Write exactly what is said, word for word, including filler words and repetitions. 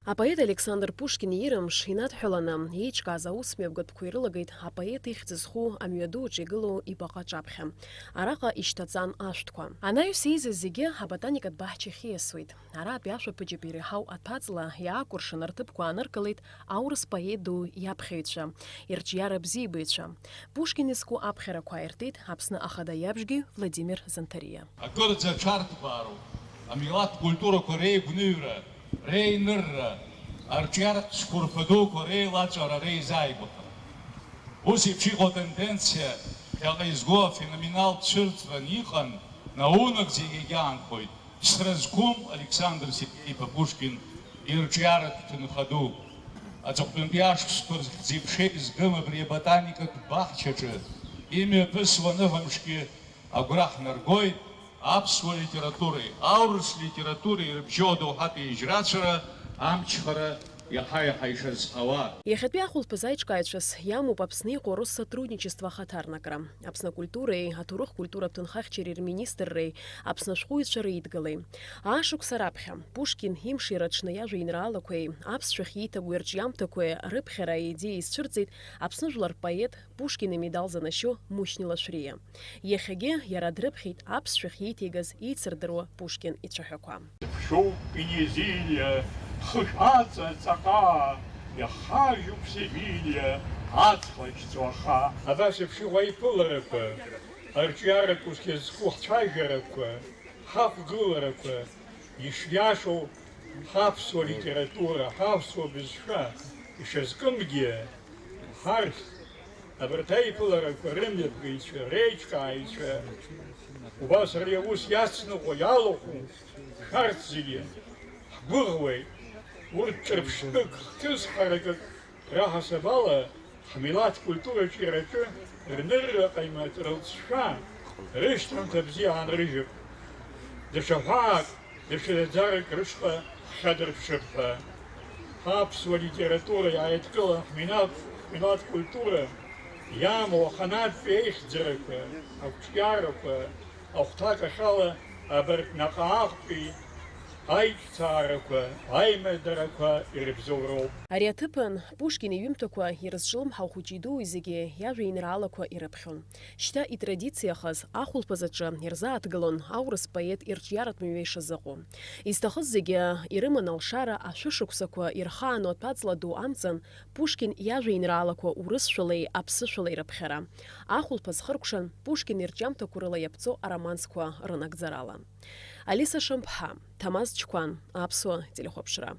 Апоет Александр Пушкин ирымш инадҳәаланы, еиҿкааз аусмҩаԥгатәқәа ирылагеит апоет ихьӡ зху амҩаду аҿы игылоу ибаҟа аҿаԥхьа. Араҟа ишьҭаҵан ашәҭқәа. Анаҩс еизаз зегьы аботаникатә баҳчахь ииасуеит. Аратәи ашәаԥыџьаԥ иреиҳау аҭәаҵла иаакәыршан рҭыԥқәа ааныркылеит аурыс поет ду иаԥхьаҩцәа, ирҿиара бзиабаҩцәа. Пушкин изку аԥхьарақәа ааиртит Аԥсны Ахада иабжьгьы Владимир Занҭариа. Акырӡа аҽарҭбаароуп амилаҭтә культурақәа реигәныҩра, реинырра, арҿиаратә цәқәырԥа дуқәа реилаҵәара, реизааигәахара. Ус еиԥш иҟоу атенденциа ԥхьаҟа изго афеноменалтә цәырҵран иҟан, наунагӡа егьагьы аанхоит. Ԥсра зқәым Александр Сергеи-иԥа Пушкин ирҿиаратә ҭынха ду. Аҵыхәтәантәи ашықәсқәа рзы хьӡи-ԥшеи згым абри аботаникатә баҳчаҿы имҩаԥысуа ныҳәамшгьы агәра ҳнаргоит аԥсуа литературеи аурыс литературеи ирыбжьоу адоуҳатә еижьрацәара амчхара иаҳа-иаҳа ишазҳауа. Иахьатәи ахәылԥаз аиҿкааҩцәас иамоуп Аԥсны иҟоу Россотрудничество ахаҭарнакра, Аԥсны акультуреи аҭоурых-культуратә ҭынхахьчареи рминистрреи Аԥсны ашәҟәыҩҩцәа реидгылеи. Ашықәса раԥхьа, Пушкин имшира аҽны иажәеинраалақәеи аԥсшәахь ииҭагоу ирҿиамҭақәеи рыԥхьара аидеиа изцәырҵит Аԥсны жәлар рпоет, Пушкин имедал занашьоу Мушьни Лашәриа. Иахьагьы иара дрыԥхьеит аԥсшәахь ииҭеигаз еицырдыруа Пушкин ицәаҳәақәа. Дыԥшуп Инезилиа, хышә аҵа ҵаҟа, иахажьуп Севилиа, аҵх лашьцәа уаха. Абас еиԥш иҟоу аиԥыларақәа, арҿиаратә усқәа зку ҳцәажәарақәа, ҳақәгыларақәа, ишиашоу ҳаԥсуа литература, ҳаԥсуа бызшәа ишазкымгьы, ҳарҭ, абарҭ аиԥыларақәа рымҩаԥгаҩцәа, реиҿкааҩцәа, убас ари аус иацныҟәо иалахәу шәарҭ зегьы ҳгәыӷуеит. Урҭ ҿырԥштәык, хҭысхаракык раҳасабала ҳмилаҭ культураҿиараҿы рнырра ҟаимаҵ рылҵшәа, рышьҭамҭа бзиа аанрыжьып. Даҽа ҳәаак, даҽа ҩаӡарак рышҟа ҳхьадырԥшып ҳәа. Ҳаԥсуа литература иааидкылан ҳмилаҭ, ҳмилаҭ культура иамоу аханатәи аихьӡарақәа, ақәҿиарақәа, ахәҭакахьала абарҭ наҟ-ааҟтәи аиҿцаарақәа, аимадарақәа ирыбзоуроуп. Ари аҭыԥан Пушкин иҩымҭақәа ирызҿлымҳау хәыҷи-дуи зегьы иажәеинраалақәа ирыԥхьон. Шьҭа итрадициахаз ахәылԥаз аҿы ирзааҭгылон аурыс поет ирҿиаратә мҩа ишазыҟоу. Изҭахыз зегьы ирыман алшара ашәышықәсақәа ирхаану аҭәаҵла ду амҵан Пушкин иажәеинраалақәа урысшәалеи аԥсышәалеи рыԥхьара. Ахәылԥаз хыркәшан Пушкин ирҿиамҭақәа рыла иаԥҵоу аромансқәа рынагӡарала. Алиса Шамԥҳа, Ҭамаз Чқәан, Аԥсуа телехәаԥшра.